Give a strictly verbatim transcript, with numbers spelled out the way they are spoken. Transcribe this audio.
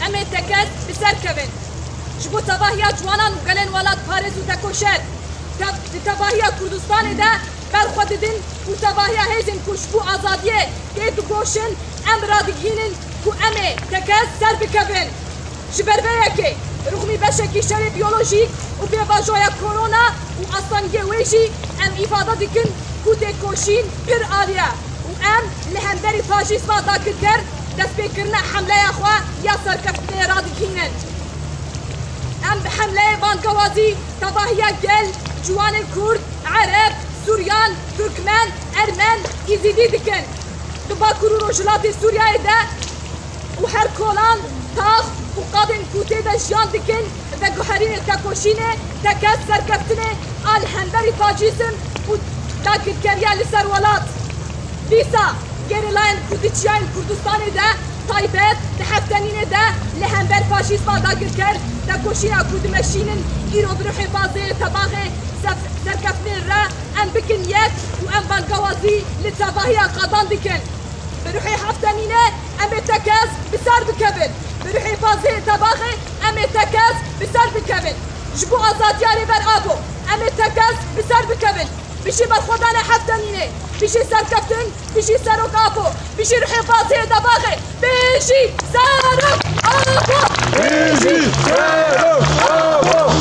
Em ê tekez bi ser kevin. Ji bo tevahiya ciwanan û gelên welatparêz û tekoşer, tev-, di tevahiya Kurdistanê de berxwe didin û tevahiya hêzên ku ji bo azadiyê tê digoşin, em radigihînin ku em ê tekez ser bikevin. Ji ber vê yekê, rixmî beşekî şerê biyolojîk û pêvajoya korona û astengiyê wê jî em îfade dikin ku têkoşîn pir aliye û em li hemberî faşîzma dagirker destpêkirina hemleya xwe ya serkeftinê radigihînin. Em bi hemleyê bangewazî tevahiya gel, ciwanên Kurd, Ereb, Suryan, Turkmen, Ermen, Îzîdî dikin. Di Bakur û Rojhilatê Sûriyeyê de û her kolan, tax û qadên ku tê de jiyan dikin, veguherînê tekoşînê, tekez serkeftinê a li hemberî faşîzm û dagirkeriya li ser welat. Dîsa gerîlayên ku di çiyayên Kurdistanê de taybet di heftenînê de li hember faşîzma dagirker tekoşîna ku dimeşînin, îro bi ruhê fazê tebaxê sef-, serkeftinê re em bikin yek û em bangewazî li tevahiya qadan dikin. Bi ruhê heftemînê em ê tekez bi ser bikevin. Bi ruhê fazê tebaxê em ê tekez bi ser bikevin. Ji bo azadiya Rêber Apo em ê tekez bi ser bikevin. Bijî berxwedana heftemînê. Bijî serkeftin, bijî Serok Apo. Bijî ruhê fazê tebaxê. Bijî Serok Apo! Bijî Serok Apo!